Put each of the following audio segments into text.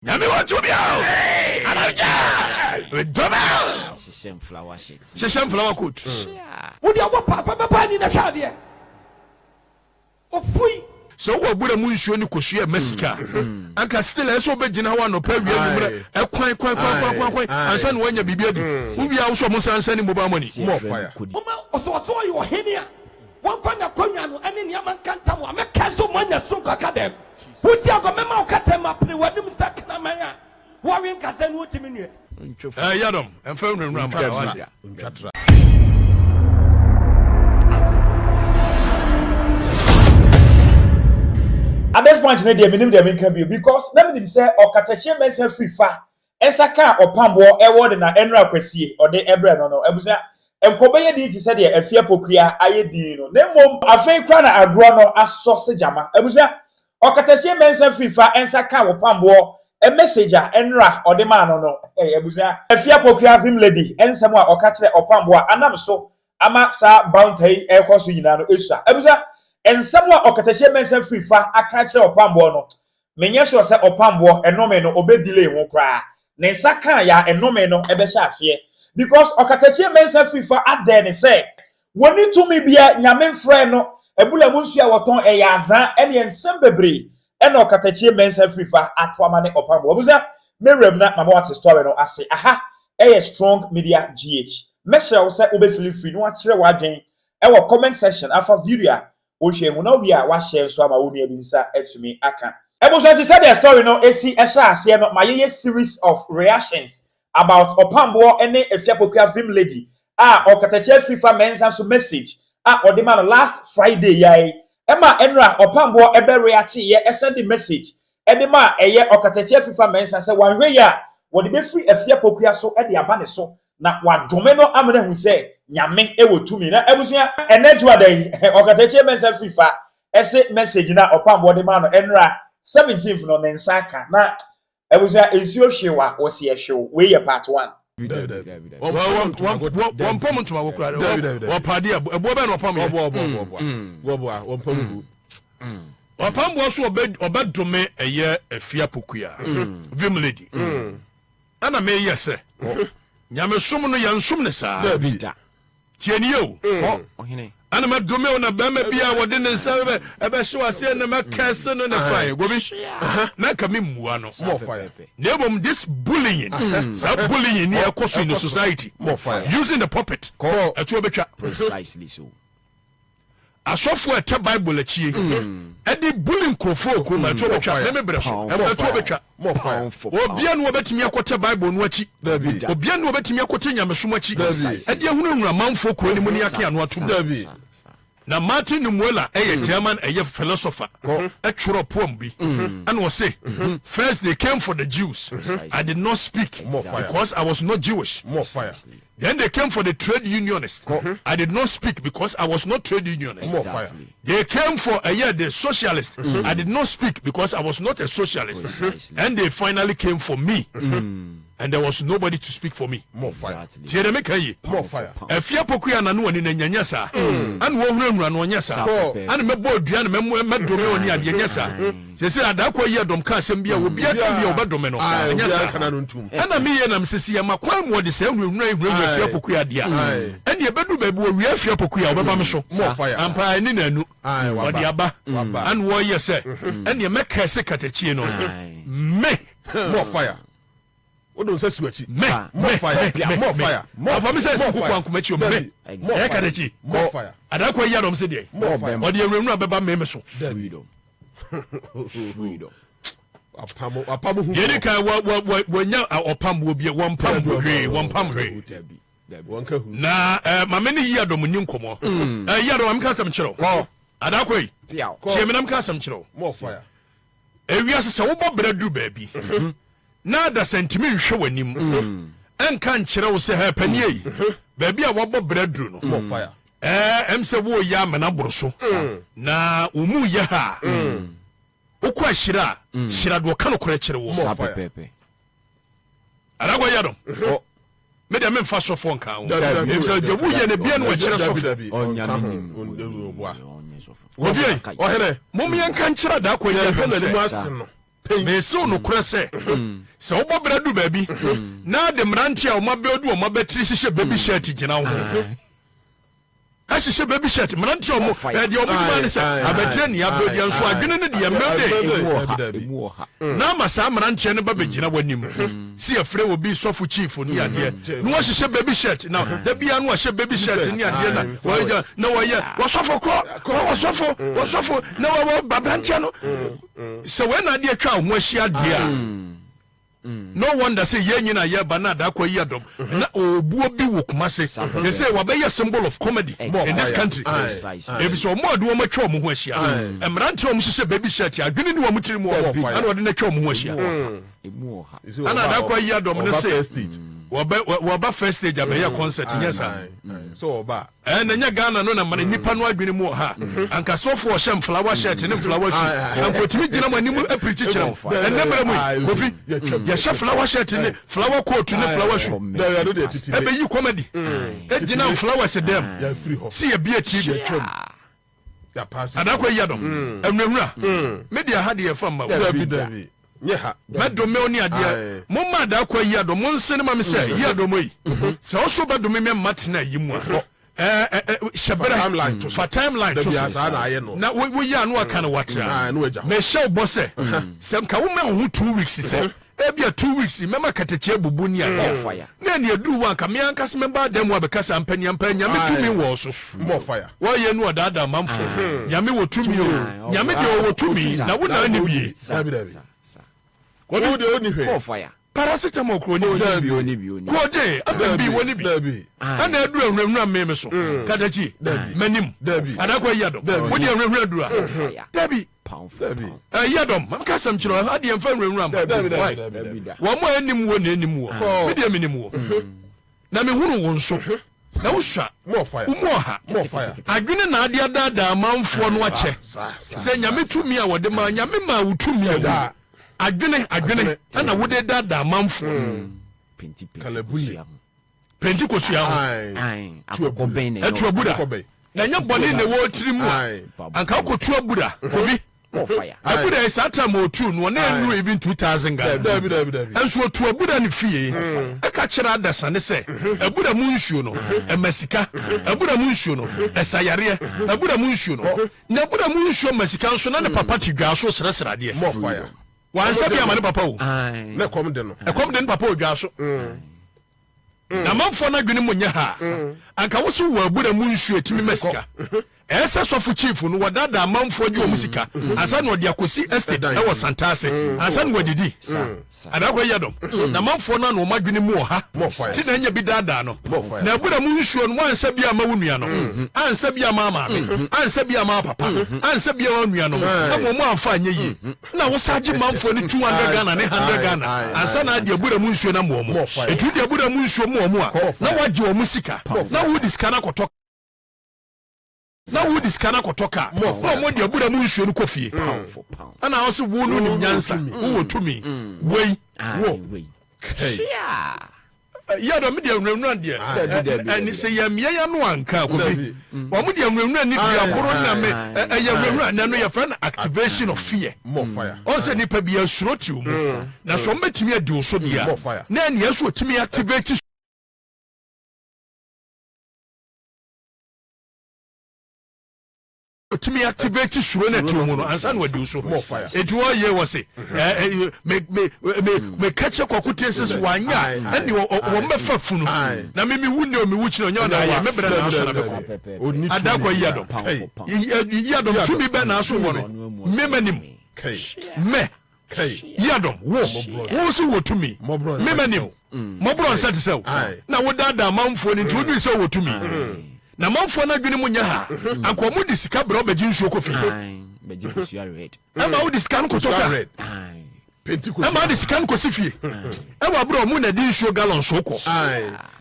Nyame wɔ tumi o. Anagya. Dɔmɛ. Hyehyɛ mflawa shirt. Hyehyɛ mflawa coat. Wo deɛ wobɔ paa fa bɛbɔ ani na hwɛ adeɛ. Ofui. Sɛ wowɔ abura mu nsuo ne kosua ɛma sika a, anka still ɛsɛ sɛ wobɛgyina hɔ anɔpa awia anwummerɛ ɛkwan kwan kwan kwan kwan kwan ansa na woanya biribi adi. Wowie a wo sɛ ɔmo nsan nsɛne mobile money. More fire. Momma ɔsɛ ɔsɛ ɔyɛ ɔhene a wɔmfa n'akonnwa no ne nneɛma nka ntam a mɛkae sɛ moanya so nkɔka dɛm. Wodi agorɔ, mɛma wo kɛtɛ mapene w'anim sɛ kraman a wɔwe nkasɛɛ no wontumi nnue. Ɛɛ yadom, ɛmfa nwurawura mma wate. Ntwa tra. At this point no deɛ menim deɛ menka bio because na menim sɛ ɔkatakyie mɛnsa firi fa nsa kaa ɔpamboɔ ɛwɔ de na ɛnora kwasie ɔde ɛbrɛ no no abusua nkɔ bɛyɛ din te sɛ deɛ afie apokua ayɛ din no na mmom afei koraa na agorɔ no asɔ sɛ gyama abusua ɔkatasie mɛnsa firi fa nsa kaa ɔpamboɔ message a ɛnora ɔde maa no no ɛyɛ abusua afie apokua vim lady nsɛm a ɔka kyerɛ ɔpamboɔ a anam so ama saa bounty yi ɛrekɔ so nyinaa no esua abusua nsɛm a ɔkatasie mɛnsa firi fa aka kyerɛ ɔpamboɔ no Menyɛ sure sɛ ɔpamboɔ ɛnome no ɔbɛ delay ho koraa. Ne nsa kaa yɛ a ɛnome no ɛbɛhyɛ aseɛ. Because ɔkatakyie Mensah Fifa adɛɛ ne sɛ wɔnni tumi bia Nyame mfrɛɛ no, abula mu nsuo a wɔtɔn ɛyɛ azaa ɛneɛ nsɛm bebree ɛna ɔkatakyie Mensah Fifa ato ama ne ɔpamboɔ. Abusua mɛwura mu na mama wate story no ase. Aha ɛyɛ Strong Media GH. Mɛsrɛ wo sɛ wobɛ feel free na wakyerɛ w'adwen ɛwɔ comment section afa video a Wohwɛ hu na wowie a woahyɛ nso ama wo nua bi nsa atumi aka. Abusua nti sɛdeɛ story no si hyɛ aseɛ no mayeyɛ series of reactions about Ɔpamboɔ ne Afiapokua Vim lady a ɔkatakyie Afrifa Mensah nso message a ɔde ma no last Friday yi ara yi ɛma ɛnora Ɔpamboɔ bɛ reacteeɛ ɛsɛnde message de ma ɛyɛ Ɔkatakyie Afrifa Mensah sɛ wanhwɛ yie a wɔde bɛfiri Afiapokua so de aba ne so na wadome no ama no ahu sɛ Nyame wɔ tumi. Na abusua, ɛnɛ Dwoada yi, Ɔkatakyie Mensah firi fa ɛse message no a ɔpamboɔ de maa no ɛnora 17th no ne nsa aka. Na abusua, nsuo hwew a wɔse ɛhwew, wei yɛ part one. Wɔmpam ntomago koraa. Wɔpa adeɛ ɛboɔ bɛn na ɔpam yɛ? Ɔpam boɔ so ɔbɛdome ɛyɛ Afia Pokuya, Vim Lady. Ɛna meyɛ sɛ nyamesom no yɛnsom no saa. Dabi. Tie nie o. Kɔ, ɔhene. Ɛna mɛdome wo na bɛrima bi a wɔde ne nsa bɛ ɛbɛhye w'aseɛ na mɛkɛse no ne fine. Gobi. Na nka memmua no. More fire. Na mmom this bullying, saa bullying ni ɛkɔ so in the society. More fire. Using the puppet. Kɔ. Ɛtoɔ bɛtwa. Precisely so. Asɔfo a ɛtɛ Bible akyi de bully nkurɔfoɔ wɔ kurom a, ɛtoɔ bɛtwa. Me me berɛ so, ɛtoɔ bɛtwa. Obia ne wɔbɛtumi akɔtɛ Bible no akyi. Obia ne wɔbɛtumi akɔtɛ nyamesom akyi de ahunahuna amanfoɔ kuro no mu ne ake ano atom. Na Martin Niemöller yɛ German ɛyɛ philosopher ɛtwerɛ poem bi ɛna ɔse first they came for the Jews I did not speak because I was not Jewish. Then they came for the trade unionists. I did not speak because I was not trade unionist. Exactly. They came for yeah, the socialist. I did not speak because I was not a socialist. Precisely. And they finally came for me. And there was nobody to speak for me. More fire. Exactly. Tie deɛ meka yie. More fire. Afie Pokuya na no ani na nyanya saa. Ɛna wɔhunahuna no ɔnyɛ saa. Ɛna mɛbɔ dua na mɛdome ɔne adeɛ nyɛ saa. Seesei Adaakwa yi ɛdɔm ka asɛm bi a obiara ka bi a ɔbɛdome no. Ɛnyɛ saa. Ɛna meyɛ nam sɛ si yɛma kwan mu ɔde saa hunahuna yi hunahuna Afie Pokuya adeɛ a, ɛnneɛ ɛbɛduru baabi wɔwia Afie Pokuya a ɔbɛba me so. Ampa ara ɛne nanu. Ɔde aba. Ɛna wɔyɛ sɛ ɛnneɛ mɛkɛse katakyie no. Me. More fire. Wode wo nsa si w'akyi. Me, More me, fire. me, me, More me. fire. Afa me sɛ More nkoko fire. ankoma akyi o, me. Dabi. More Ɛyɛ fire. kadakyi. More fire. Adakwa yi adɔm se deɛ. More fire. Ɔde awurawura bɛba me me so. Freedom. Freedom. Wapam wapam hu. Deɛ di kan wa wa wa wanya ɔpam wɔ bi wɔmpam hwee wɔmpam hwee. Dabi. Dabi. Wɔnka hu. Na eh, maame ne yi adɔm ni nkɔmɔ. Eh, yi adɔm maame ka asɛm kyerɛ wo. Adakwa yi. Piaw. Tie me na meka asɛm kyerɛ wo. More fire. Ewiase sɛ wobɔ bra duru baabi na adasa ntumi nhwɛ w'anim nka nkyerɛ wo sɛ hɛ panie yi baabi a wabɔ bra duru no ɛɛ ɛm sɛ woyɛ amena boro so na wo mu yɛ ha a wokɔ ahyira a hyira deɛ ɔka nokorɛ kyerɛ wo. Saa pɛpɛɛpɛ. Adagwa yɛ no. Me deɛ memfa sɔfoɔ nka ho. Efisɛ deɛ woyɛ no bia no wɔkyerɛ sɔfo. Ofie, Ɔhene, mom yɛnka nkyerɛ Adakwa yi adwom sɛ. Mese wo nokorɛ sɛ, sɛ wobɔ bra du baabi na de mmeranteɛ a wɔn abɛdu wɔn abatiri hyehyɛ baby shirt gyina wo ho, ɛhyehyɛ baby shirt mmeranteɛ a wɔn ɛdeɛ wɔn dwuma ne sɛ abatire ne abɛdeɛ nso adwene ne deɛ mmɛde na ama saa mmeranteɛ no ba bɛgyina w'anim si yɛfrɛ wɔ bi sɔfo chief ne adeɛ na wɔhyehyɛ baby shirt na da biara no wɔhyɛ baby shirt ne adeɛ na wɔyɛ na wɔyɛ wɔsɔfo kɔ wɔsɔfo wɔsɔfo na wɔwɔ aberanteɛ no sɛ wei na adeɛ atwa wo ho ahyia deɛ a no wonder sɛ yɛn nyina yɛba na adakɔ yi adɔm na obuo bi wɔ Kumase yɛ sɛ wabɛyɛ symbol of comedy in this country efisɛ wɔn a de wɔn atwa wɔn ho ahyia mmeranteɛ a wɔn hyehyɛ baby shirt adwene ne wɔn tiri mu wɔn ɛna wɔde no atwa wɔn ho ahyia ɛna adakɔ yi adɔm ne se wɔba first stage abɛyɛ concert nyɛ saa. Ɛɛ na ɛnyɛ Ghana no na mana nnipa no adwene mu wɔ ha. Anka sɔfo a ɔhyɛ mflawa shirt ne mflawa shoe anka otumi gyina mo anim apirikyi kyerɛ mo. Ɛnnɛ mmerɛ mu yi, Kofi, yɛhyɛ flawa shirt ne flawa coat ne flawa shoe ɛbɛyi comedy gyina mflawɛs dɛm se yɛbie TV. Adakɔ yi adɔm, awunahuna, me deɛ ha deɛ ɛfa mma wo. Mɛdome wo ne adeɛ. Momma adaakwa yi adɔ, monsene ma me sɛ, yi adɔ mo yi. Sɛ wo so bɛdome me mma tena yi mu a, hyɛ berɛ, fa timeline to so, na woyɛ a na waka no watra. Mehyɛ wo bɔ sɛ, sɛ nka woma wo ho 2 weeks sɛ, ebia 2 weeks mɛma katakyie abubu ne adeɛ, na ɛne aduru hɔ a, nka me ankasa mɛba adan mu abɛkasa ampaniampa, Nyame tumi wɔ wo so. Wɔyɛ no ɔdaadaa manfo. Nyame wɔ tumi o. Nyame deɛ ɔwɔ tumi na wo na nni bie. Wo deɛ ɔnni hwee. Paracetamol kura ɔnni bi. Codeine abɛn bi wɔnni bi. Ɛna aduru ahunahuna mmee me so. Katakyi m'anim. Adakɔ ayi adɔm. Wo deɛ ahunahuna aduru a. Dabi. Ayi adɔm. Mamka asɛm kyerɛ wo. Adeɛ mfa ahunahuna mma. Why? Wɔn a ɛnim wo na ɛnim wo. Me deɛ menim wo. Na mehunu wo nso. Na wosua, wo mu ɔha. Adwene na ade adaadaa amanfoɔ no akyɛ sɛ Nyame tumi a wɔde maa Nyame maa wo tumi a adwene adwene ɛna wode daadaa amanfoɔ. Penti kosua ho. Ɛtu abura. Na ɛnyɛ bɔne na ɛwɔ tiri mu a anka wokɔtu abura kobi. Abura yi saa time ɔtu no ɔna ɛnuru even 2000 Ghana. Ɛnso ɔtu abura ne fie ɛka kyerɛ adasa ne sɛ abura mu nsuo no ɛma sika, abura mu nsuo no ɛsa yareɛ, abura mu nsuo no na abura mu nsuo ma sika nso na ne papa te dwa so srɛsrɛ adeɛ. Wansa bi ama ne papa o. Ɛkɔm de ne papa wɔ dwa so. Na amanfoɔ no adwene mu nyɛ ha a, anka wo se wɔ abura mu nsuo ɛtumi ma sika. Ɛyɛ sɛ sɔfo chief no wɔdaadaa amanfoɔ gye wɔn sika ansa na ɔde akɔsi estate ɛwɔ Santase ansa na wadidi. Adakɔ yi adɔm. Na amanfoɔ no ano wɔn adwene mu ɔha ti na anya bi daadaa no. Na abura mu nsuo no wansa bi ama wo nua no, ansa bi ama maame, ansa bi ama papa, ansa bi ama nuanom, ama wɔn amfa anyɛ yie. Na wosan gye manfoɔ no 200 Ghana ne 100 Ghana ansa na ade abura mu nsuo no ama wɔn. Enti wode abura mu nsuo ma wɔn a, na woagye wɔn sika, na wode sika no akɔtɔ na wode sika no akɔtɔ kaa, na wɔn de abura mu nsuo no kɔ fie. Ɛna wo se wo no nim nyansa, wowɔ tumi. Wei, wo. Yɛ dɔ me deɛ nwurawura deɛ ɛni sɛ yɛ mmea ya no anka kobi wɔn deɛ nwurawura ni dua boro na me ɛyɛ nwurawura na no yɛ fɛ no activation of fear ɔn sɛ nipa bi asuro ti mu na sɛ wɔn bɛtumi adi o so deɛ na ɛni ɛso otumi activate. Otumi activate suro na ɛte mu no ansa na wadi wo so. Eti wɔyɛ wɔ se me me me me kakyɛ kwaku te sɛ so wanyɛ a ɛne wɔn bɛfa funu na me me wu ne o me wu kyerɛ ɔnyɛ ɔna ayɛ me brɛ na aso na bɛkɔ adakɔ yi adɔm yi adɔm tumi bɛ na aso wɔ no me ma nim mɛ Yiadom, wo, wo nso wɔ tumi. Me m'anim, mmɔborɔ nsa te sɛ wo. Na wodaadaa amanfoɔ no nti wodwene sɛ wowɔ tumi. Na amanfoɔ no adwene mu nyɛ ha. Anka wɔn de sika brɛ wo bɛgye nsuo kɔ fie. Ɛma wode sika no kɔtɔ kaa. Ɛma wode sika no kɔsi fie. Ɛwɔ aberɛ wɔn na ɛde nsuo gallon so kɔ.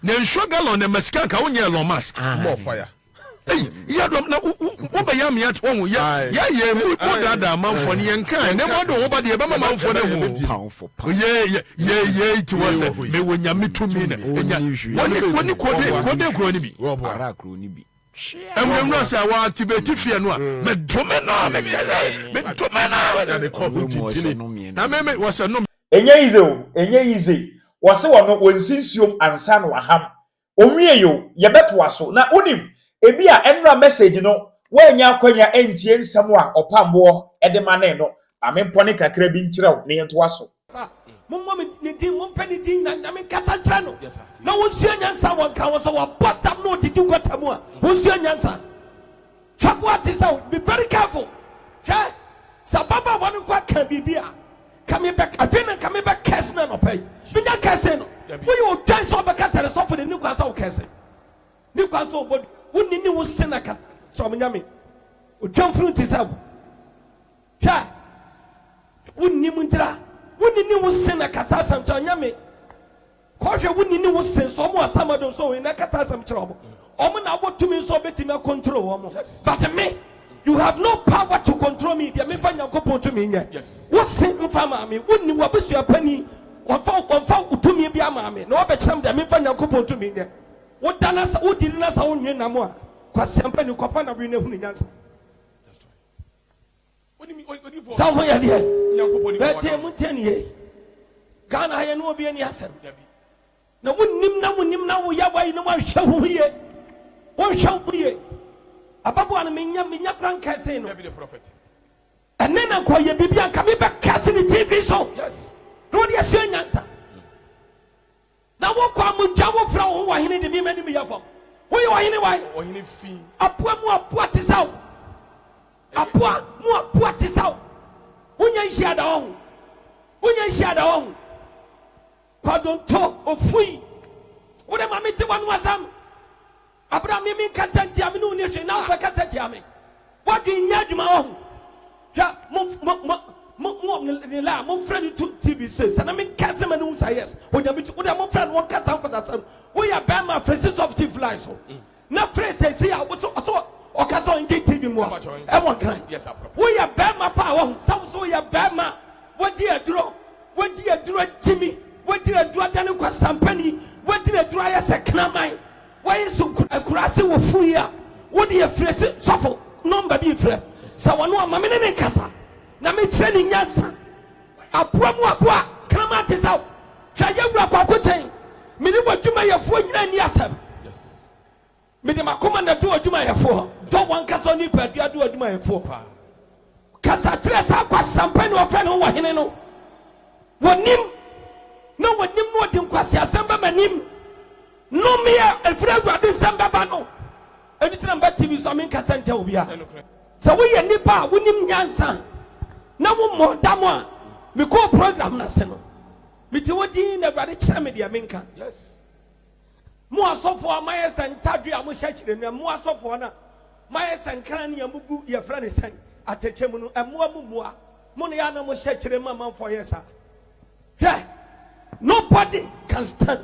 Na nsuo gallon na ɛma sika anka wonyɛ Elon Musk. Ei, yɛ dɔm na wobɛyɛ amea wɔn yɛ yɛ yɛ mu mo daadaa amanfoɔ no yɛn kan na mo de wɔn ba deɛ ɛbɛma amanfoɔ no ho yɛ yɛ yɛ yɛ ti wɔ sɛ mewɔ nyame tumi na enya wɔne wɔne kode kode kuro no bi. Ɛnwura sɛ wɔ activate fear no a, medome no a mekɛlɛ, medome no a. Na me me wɔsɛ no. Ɛnyɛ easy o, ɛnyɛ easy. Wɔse wɔno wɔnsi nsuom ansa na waham. Onwiei o, yɛbɛtoa so. Na wonim, ebia ɛnora message no woannya akwanya antie nsɛm a ɔpamboɔ de manee no. Ma mempɔne kakra bi nkyerɛ wo na yɛntoa so. Sa, mommɔ me ne din, mompɛ ne din, na Nyame nkasa nkyerɛ no, na ɔnsua nyansa wɔ nka ho, sɛ wabɔ dam na ɔdidi gutter mu a, ɔnsua nyansa. Fa boa te sɛ wo, be very careful. Hwɛ, sɛ ababaawa no nko aka biribi a, ka me bɛ, afei na nka me bɛ kɛse no anɔpa yi. Menya kɛse no. Woyɛ odwan sɛ ɔbɛka sɛ ne sɔfo de ne kwan sɛ wo kɛse. Ne kwan sɛ ɔbɔ wo ni ne wo se na kasa sɛ ɔmo nyame. Odwamfunu te sɛ wo. Hwɛ, wonnim ntira, wonni ne wo se na kasa asɛm kyerɛ nyame. Kɔhwɛ wonni ne wo se nso ɔmo asamado nso wɔn na kasa asɛm kyerɛ ɔmo. Ɔmo na awɔ tumi nso ɔbɛtumi akontrol wɔn. But me, you have no power to control me. Deɛ mefa Nyankopɔn tumi nyɛ. Wo se mfa maa me, wonni w'abusua panin, wɔmfa wɔmfa tumi bi ama me na wɔbɛkyerɛ me deɛ mefa Nyankopɔn tumi nyɛ. Woda na sa wodidi na sa wonwe nam a, kwasiampa ni kɔfa na we na hunu nyansa. Sɛ ho yɛ deɛ bɛtie mu ntie ne yie. Ghana ha yɛ ne obi ani asɛm. Na wonnim na wonnim na woyɛ wayi na woanhwɛ wo ho yie. Wonhwɛ wo ho yie. Ababoa no menya menya kora nkɛse no. Ɛnɛ na nka ɔyɛ biribi a nka mebɛkɛse ne TV so. Na wɔde asua nyansa. Na wo kɔ amudwa wo frɛ wo ho ɔhene de me m'anim yɛ fam. Woyɛ ɔhene wan? Ɔhene fi. Aboa mu aboa te sɛ wo. Aboa mu aboa te sɛ wo. Wonya nhyia da wɔn. Wonya nhyia da wɔn. Kwadonto ofui. Wo de ma me te wɔn asɛm. Abere a me menkasa ntia me ne wo ni hwee na wobɛkasa tia me. W'adwene nyɛ adwuma wɔ ho. Hwɛ mo mo mo mo mo ne la mo frɛ no to TV so sɛ na menka sɛ ma ne hu sa yes onyame tu wode mo frɛ no wɔnkasa nkɔsa sɛm woyɛ bɛrima frɛ sisi of chief line so na frɛ sɛsi a wosɛ ɔsɛ ɔkasa ɔngye TV mu a ɛwɔ nkran woyɛ bɛrima paa wɔ ho sɛ wosɛ woyɛ bɛrima wodi aduro wodi aduro agyimi wodi aduro adane kwasampani wodi aduro ayɛ sɛ kraman Wei nso akuraase wɔ fuu yi a wo deɛ frɛ se sɔfo number bi frɛ sɛ wɔno a ma me ne ne nkasa na me kyerɛ ne nyansa aboa mu aboa kraman te sɛ wo hwɛ yɛ wura kwako kyɛn me ne w'adwumayɛfoɔ nyina nni asɛm me de makoma na do adwumayɛfoɔ dɔ wankasa onipadua do adwumayɛfoɔ Kasa kyerɛ saa kwaseampani a ɔfrɛ ne ho ɔhene no. Wɔnim na wɔnim na wɔde nkwaseasɛm ba m'anim. Nnome a ɛfiri Awurade nsam bɛba no. Ɛno nti na meba TV so a menkasa ntia obiara. Sɛ woyɛ nipa a wonim nyansa na wommɔ dam a, mekɔɔ program no ase no, mete hɔ dinn na Awurade kyerɛ me deɛ menka. Mo asɔfoɔ a moayɛ sɛ ntadwe a mohyɛ akyire no, mo asɔfoɔ no a moayɛ sɛ nkran ne a mogu yɛfrɛ no sɛn atɛkyɛ mu no, mmoa mu mmoa, mo na yɛ a na mohyɛ akyire ma amanfoɔ yɛ saa. Hwɛ, nobody can stand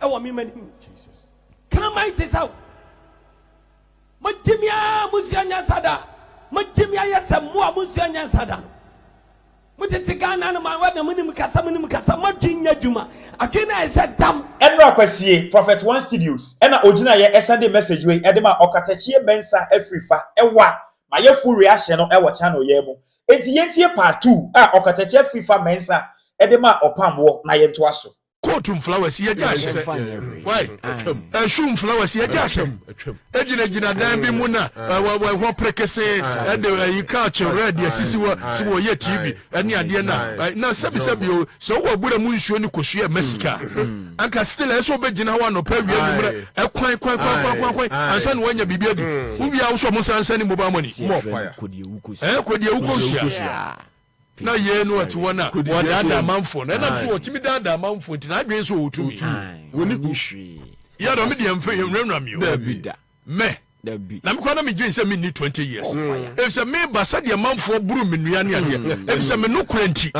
ɛwɔ me m'anim. Kraman te sɛ wo. Mogye me ara monsua nyansa da. Mogye me ayɛ sɛ mmoa monsua nyansa da no. Mo tete Ghana no ma na mo nim kasa mo nim kasa mo adwene nyɛ adwuma adwene no ayɛ sɛ dam. Ɛnora Kwasie, Prophet One Studios, ɛna ogyinaeɛ ɛsɛnde message wei ɛde ma Ɔkatakyie Mensah afiri fa ɛwa mayɛ full reaction no ɛwɔ channel yɛn mu enti yɛntie part 2 a Ɔkatakyie afiri fa Mensah ɛde maa Ɔpamboɔ na yɛntoa so. Coat mflowers yɛgye ahyɛ wai shoe mflowers yɛgye ahyɛ egyinagyina dan bi mu na ɛhɔ prekese ɛde ɛyi couch red asisi hɔ si wɔ yɛ tv ɛne adeɛ na na sɛbisɛbi o sɛ wowɔ abura mu nsuo ne kosua ɛma sika anka still ɛsɛ wobɛgyina hɔ anɔpa awia anwummerɛ ɛkwan kwan kwan kwan kwan kwan ansa na woanya biribi adi wowie a wosɛ ɔmo nsa nsa ne mobile money ɛɛ kɔdeɛ wokɔsua Na yei no ɔte wɔn a wɔdaadaa amanfoɔ no, ɛnam so wɔtumi daadaa amanfoɔ nti, n'adwene sɛ ɔwɔ tumi. Wɔni hu. Yɛ dɔ me deɛ mfe nwurawura mi o. Mɛ. Na me koraa na medwen sɛ menni 20 years. Efisɛ meba sɛdeɛ manfoɔ boro me nnua ne adeɛ. Efisɛ me nokorɛ nti,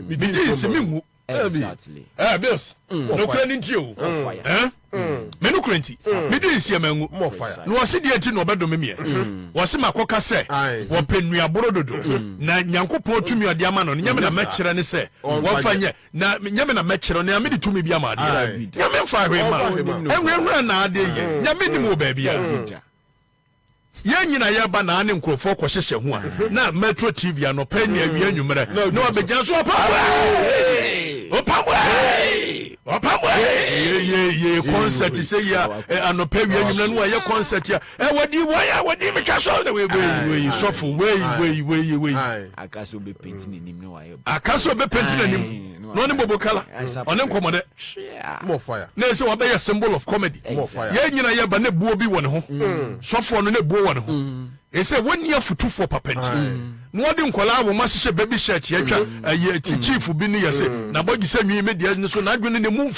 megye nsi menwu. Exactly. Eh, bills. Mm. Nokura ni nti o. Mm. Eh? Mm. Me nokura nti. Mm. Me di nsi ɛma ngu. Na wɔsi deɛ nti na ɔbɛdome miɛ. Mm. Wɔsi ma kɔka sɛ wɔpɛ nnuaboro dodo. Mm. Na Nyankopɔn tumi ɔde ama no. Nyame na mɛkyerɛ ne sɛ wɔmfa nyɛ. Na nyame na mɛkyerɛ na mede tumi bi ama adeɛ. Nyame mfa hwee ma. Ɛnwɛnwɛn na adeɛ yɛ. Nyame nim wɔ baabi a. Yɛn nyina yɛba na ne nkurɔfoɔ kɔhyehyɛ ho a, na Metro TV anɔpa ne awia anwummerɛ na wabɛgyina so, Ɔpamboe! Ɔpamboe! Ɔpamboe! Yeye concert sɛ yi a anɔpa awia anwummerɛ no wayɛ concert a wɔdi wɔn a wɔdi metwa so na wei wei wei sɔfo wei wei wei wei. Aka sɛ ɔbɛpenti n'anim na wayɛ. Aka sɛ ɔbɛpenti n'anim na ɔne bobo kala ɔne nkɔmɔdɛ. Na ɛsɛ wabɛyɛ symbol of comedy. Yɛn nyina yɛba na buo bi wɔ ne ho. Sɔfoɔ no na buo wɔ ne ho. Ɛsɛ wɔnni afutufoɔ papa nti. Na wɔde nkɔlaa wɔn ahyehyɛ baby shirt yɛtwa ɛyɛ ti chief bi ne yɛsɛ na bɔgye sɛ nwi me deɛ ne so n'adwene ne mu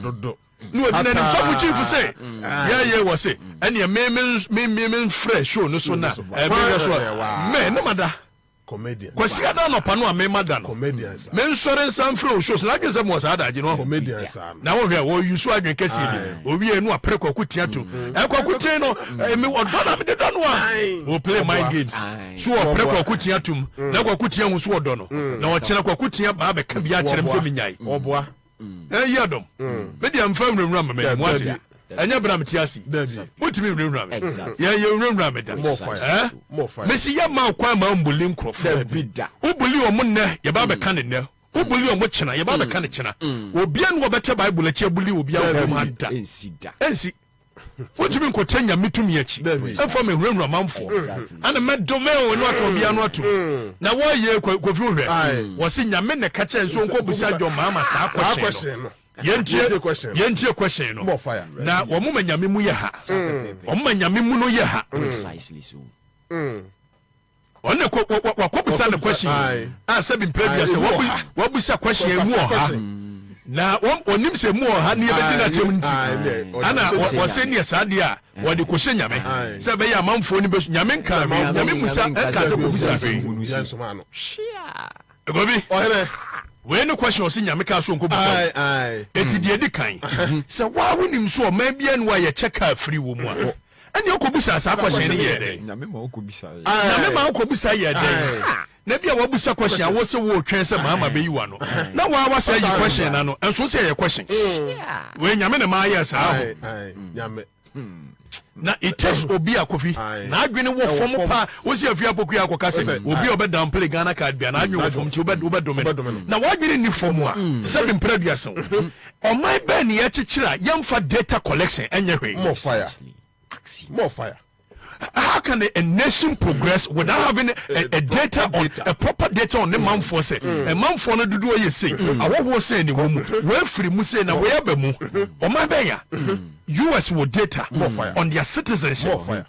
dodo. Ne wɔdi n'anim sɔfo chief sɛ yɛyɛ wɔ se ɛneɛ me me me me mfrɛ show no so na ɛmehwɛ so a me ne mada. Comedian. Kwasiada anɔpa no a mema da no, Comedian saa. mensɔre nsan mfrɛ wo shows na adwene sɛ mewɔ saa adagye no. Comedian saa no. Na wohwɛ, wɔ use adwene kɛseɛ bi. Aye. Owie no apere Kwaku tia to. Ɛ Kwaku tia no, ɛ me ɔdɔ na mede dɔ no a. Aye. Wɔ play mind Ɔboa. games. Aye. So ɔpere Ɔboa. Kwaku tia tom. Na Kwaku tia hu so ɔdɔ no. Na ɔkyena Kwaku tia baa bɛka bi akyerɛ me sɛ Ɔboa. menyae. Ɔboa. Ɛyi adɔm. Me deɛ mfa nwurawura me m'anim wate. Ɛnyɛ bere a mete ase. Wotumi nwurawura me. Yɛ yɛ nwurawura me da. Eh? Mesi yɛ ma kwan ma mbuli nkurɔfoɔ. Wobuli wɔn nnɛ, yɛba abɛka ne nnɛ. Wobuli wɔn kyena, yɛba abɛka ne kyena. Obia ne wɔbɛtɛ Bible akyi abuli obia wɔ mu ada. Ɛnsi. Wontumi nkɔtɛ Nyame tumi akyi mfa mehurahura manfoɔ. Ana mɛdome o ne waka obiara no atom. Na wɔyɛ Kofi wohwɛ. Wɔse Nyame na ɛka kyerɛ nso nkɔbusa John Mahama saa question no. Yɛntie yɛntie question no. Na wɔn ma Nyame mu yɛ ha. Wɔn ma Nyame mu no yɛ ha. Ɔno na wakɔbusa no question a sɛbi mpere bia sɛ wabusa question emu ɔha na ɔnim sɛ emu ɔha ne yɛbɛdi n'atɛm nti ana wɔsɛ neɛ saa deɛ a wɔde kɔhyɛ Nyame sɛ ɛbɛyɛ amanfoɔ no bɛsu Nyame nka hwee Nyame musa nka sɛ kɔbusa hwee Gobi wei ne question ɔsɛ Nyame kaa so nkɔbusa wo eti deɛ di kan sɛ waa wonim so ɔman bia ne wa yɛkyɛ kaa firi wɔ mu a Ɛnni ɔkɔbisa saa question no yɛɛ dɛn? Nyame ma ɔkɔbisa yɛ. Nyame ma ɔkɔbisa yɛɛ dɛn? Na bi a wabisa question a wose woretwɛn sɛ Mahama bɛyi w'ano na waa wasa ayi question no ano nso wose ɛyɛ question. Wei Nyame na maa yɛɛ saa ho. Na it takes obi a Kofi n'adwene wɔ fam paa wosi afie apokua akɔka sɛ obi a ɔbɛ downplay Ghana card bia n'adwene wɔ fam nti wobɛdome no na w'adwene nni fam a sɛbi mpere aduasa o. Ɔman bɛn na yɛkyekyere a yɛmfa data collection nyɛ hwee? More fire. More fire. How can a nation progress without having a data on a proper data on ne manfoɔ sɛ ɛmanfoɔ no dodoɔ yɛ sei, ahɔhoɔ sɛn na ɛwɔ mu, wei afiri mu sei na wei aba mu. Ɔman bɛn ya? US wɔ data on their citizenship. More fire.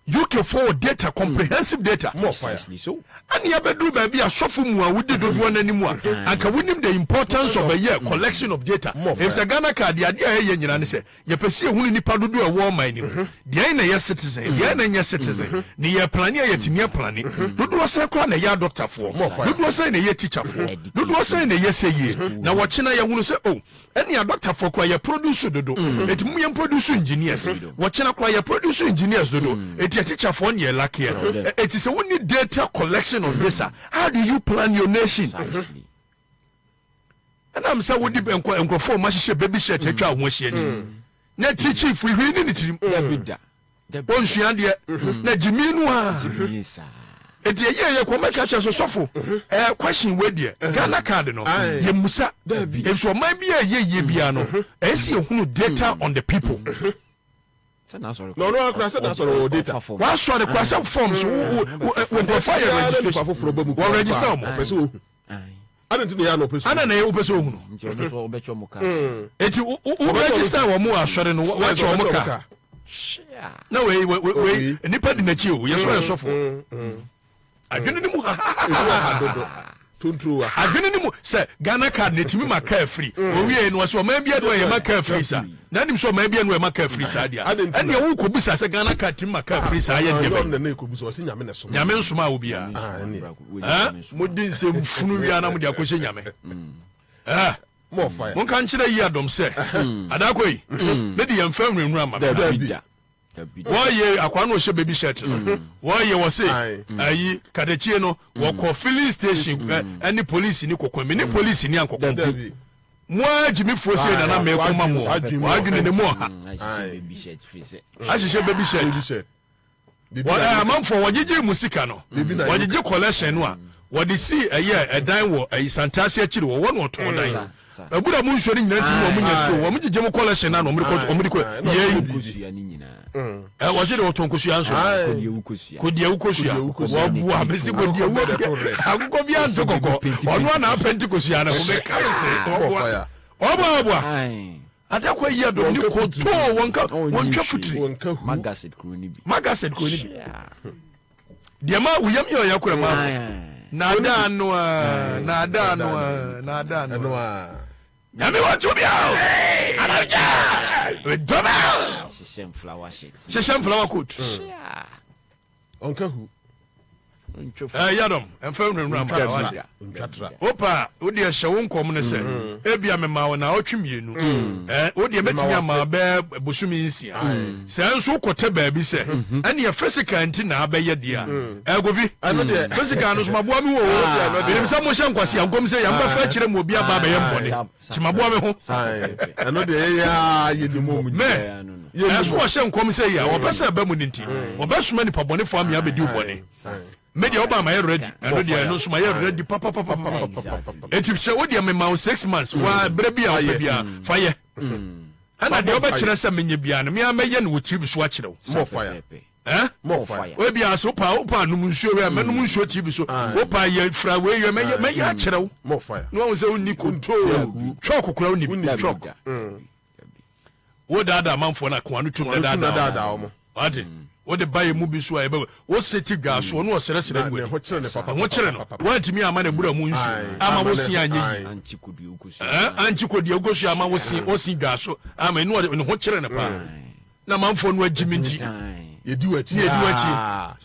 UK foɔ wɔ data, comprehensive data. More fire. Precisely so. Ɛne abɛduru baabi a sɔfo mu a wodi dodoɔ no anim a anka wonim the importance of ɛyɛ collection of data. More fire. Efisɛ Ghana card deɛ adeɛ a ɛyɛ nyinaa ne sɛ yɛpɛ sɛ yɛhunu nipa dodoɔ a ɛwɔ ɔman no mu. Deɛn na ɛyɛ citizen, deɛn na ɛnyɛ citizen. Ne yɛ plane a yɛtumi aplane. Dodoɔ sɛn koraa na ɛyɛ adɔktafoɔ, More fire. dodoɔ sɛn na ɛyɛ tikyafoɔ, dodoɔ sɛn na ɛyɛ sɛ yie. Na wɔkyena yɛhunu sɛ oh Ɛnea doctor foɔ koraa yɛ produce dodo eti mom yɛn produce engineers wɔkyena koraa yɛ produce engineers dodo eti yɛ teacher foɔ ne yɛ lakeɛ eti sɛ wonni data collection on this a how do you plan your nation ɛnam sɛ wode nkurɔfoɔ ɔma hyehyɛ baby shirt atwa ho ahyia nti na ti chief hwee ne ne tirim Ɔnsua adeɛ na gyimii no a ɛti ɛyɛ yɛ kɔ mɛka kyerɛ so sɔfo ɛɛ question wei deɛ Ghana card no yɛ musa nso ɔman bi a ɛyɛ yie biara no ɛyɛ sɛ yɛhunu data on the people. Na ɔno akora sɛ n'asɔre wɔ data. W'asɔre kora sɛ forms wo wo wo nkurɔfoɔ ayɛ registration wɔ register wɔn. Ɔpɛ sɛ ohu. Adɛn nti na ɛyɛ a na ɔpɛ sɛ Ana na wopɛ sɛ ohunu? Nti ɔno nso ɔbɛkyɛ ɔmo ka. Eti wo wo register wɔn wɔ asɔre no wɔakyɛ wɔn ka. Na wei wei wei nipa di n'akyi o yɛ so yɛ sɔfo. Adwene ne mu hahaha. Tonturowa. Adwene ne mu sɛ Ghana card na etimi ma kaa firi. Owie no ɔsɛ ɔman bi adu a yɛ ma kaa firi sa. Na anim sɛ ɔman bi anu a yɛ ma kaa firi saa deɛ. Ɛnea wo kɔ bisa sɛ Ghana card timi ma kaa firi saa yɛ deɛ bɛn. Nyame nsoma wo biara. Eh, mode nsɛm funu wia na mode akɔhyɛ Nyame. Eh, monka nkyerɛ yi adɔm sɛ adakɔ yi ne de yɛmfa nwuranwura ma me. Wɔyɛ akwa no ɔhyɛ baby shirt no. Wɔyɛ wɔ se ayi kadakyie no wɔkɔ filling station ɛne police ni kɔkɔ mi ne police ni ankɔkɔ. Mo ara gyimifoɔ sei na na meko ma mo. Wɔadwene ne mu ɔha. Ahyehyɛ baby shirt. Amanfoɔ wɔgyegye mu sika no, wɔgyegye collection no a wɔde sii ɛyɛ ɛdan wɔ ɛyi Santase akyiri wɔ hɔ na wɔtɔn dan. Abura mu nsuo no nyinaa ntumi na wɔn nya sika o, wɔn gyegye mu collection no a na wɔn de kɔ wɔn de kɔ yei. Ɛ wɔsi de wɔtɔn kosua nso. Kodiawu kosua. Wɔboa mesi kodiawu akokɔ bi anto kɔkɔ ɔno ana apɛnti kosua no wɔbɛka me se wɔboa wɔboa wɔboa. Adakwa yi adɔm ne kotoo wɔn ka wɔn twa futiri. Magaset kuro ni bi. Magaset kuro ni bi. Deɛ ma woyam yɛ ɔyɛ kura ma naadaa no a naadaa no a naadaa no a. Nyame wɔ tumi o. Anamgya. Dɔmɛ. Hyehyɛ mflawa shirt. Hyehyɛ mflawa coat. Ɔnka hu. Eh, yadom ɛmfa nwurawura ma wate wopa wodeɛ hyɛ wo nkɔm no sɛ mm. ebia mema wo naawɔtwe mmienu mm. eh, wodeɛ mɛtumi ama bɛɛ bosome nsia mm. sɛ nso wokɔtɛ baabi sɛ mm-hmm. ɛneɛ physical nti na abɛyɛ deɛ a ɛkofi eh, physical no so maboa me wɔ menim sɛ mohyɛ nkwasea nkɔm sɛ yɛmbɛfa akyerɛ mu obi aba bɛyɛ mbɔne nti maboa me ho ɛno deɛ yɛyɛ a yɛdi mu mɛ ɛso ɔhyɛ nkɔm sɛ yi a ɔpɛ sɛ ɛba mu no nti ɔbɛsoma nipa bɔnefoɔ amea bɛdi wo bɔne. Me deɛ ɔba mayɛ ready ɛno deɛ ɛno nso mayɛ ready papapapapa eti sɛ wo deɛ mema wo 6 months wa berɛ bi a wopɛ bi a fa yɛ ɛna deɛ wobɛkyerɛ sɛ menyɛ biara no mea mɛyɛ no wɔ TV so akyerɛ wo. Eh? Ebi ase wopa wopa nom nsuo wei a mɛnom nsuo TV so wopa yɛ fira wei yɛ mɛyɛ mɛyɛ akyerɛ wo na wahu sɛ wonni control chalk kora wonni bi chalk wo daadaa amanfoɔ no akoa no tum na daadaa wɔn wate wode ba yɛ mu bi so a yɛbɛ wo se te dwa soɔ no ɔsrɛsrɛ no wadi ɛho kyerɛ no woantumi ama no abura mu nsuo ama wo se anyɛ yie ankye kɔdua wokɔsua ama wo se ɔsi dwa so ama ɛno ne ho kyerɛ no paa na amanfoɔ no agyi me nti yɛdi w'akyi yɛdi w'akyi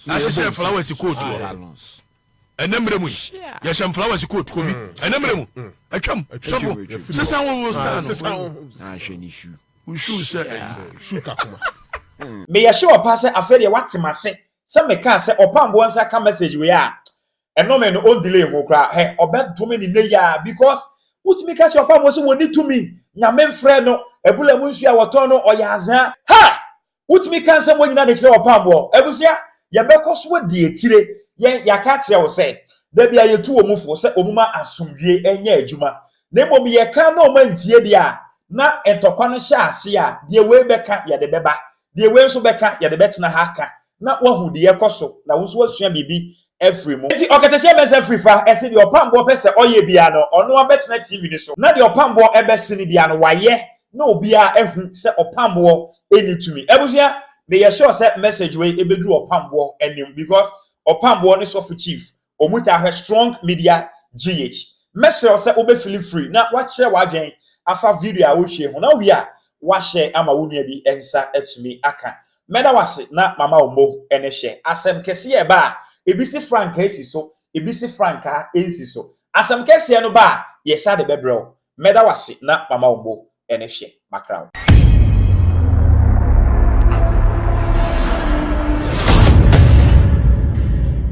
ahyehyɛ flowers coat wɔ ɛnɛ mmerɛ mu yi yɛhyɛ flowers coat kobi ɛnɛ mmerɛ mu atwam sɔfo sesa wo wo style no wo shoe sɛ shoe kakoma. Meyɛ sure paa sɛ afei deɛ wate m'ase sɛ mekaa sɛ ɔpamboɔ nsa ka message wei a ɛnome no on delay ho koraa hɛ ɔbɛdome ne nnɛ yi a because wotumi ka kyerɛ ɔpamboɔ sɛ wɔni tumi nyame mfrɛ no abula mu nsuo a wɔtɔn no ɔyɛ azaa ha wotumi ka nsɛm wɔ nyinaa de kyerɛ ɔpamboɔ abusua yɛbɛkɔ so adi akyire yɛn yɛaka kyerɛ wo sɛ dabi a yɛtu wɔn fo sɛ wɔn ma asomdwie nyɛ adwuma na mmom yɛka na wɔn antie deɛ a na ntɔkwa no hyɛ ase a deɛ wei bɛka yɛde bɛba deɛ wei nso bɛka yɛde bɛtena ha ka na wahu deɛ ɛkɔ so na wo nso wasua biribi afiri mu. Nti ɔkɛtɛhyɛ mɛnsa firi fa ɛse deɛ ɔpamboɔ pɛ sɛ ɔyɛ biara no ɔno abɛtena TV no so na deɛ ɔpamboɔ ɛbɛsene biara no wayɛ na obiara ahu sɛ ɔpamboɔ ɛnni tumi. Abusua meyɛ sure sɛ message wei ɛbɛduru ɔpamboɔ anim because ɔpamboɔ ne sɔfo chief ɔmu taa hwɛ Strong Media GH. Mɛsrɛ wo sɛ wobɛ feel free na wakyerɛ w'adwen afa video a wohwie ho na wowie a wahyɛ ama wo nua bi nsa atumi aka. Mɛda wase na mama wo mo ne hwɛ. Asɛm kɛseɛ ɛba a ebi si frankaa si so, ebi si frankaa nsi so. Asɛm kɛseɛ no ba a yɛsa de bɛbrɛ wo. Mɛda wase na mama wo mo ne hwɛ. Makra wo.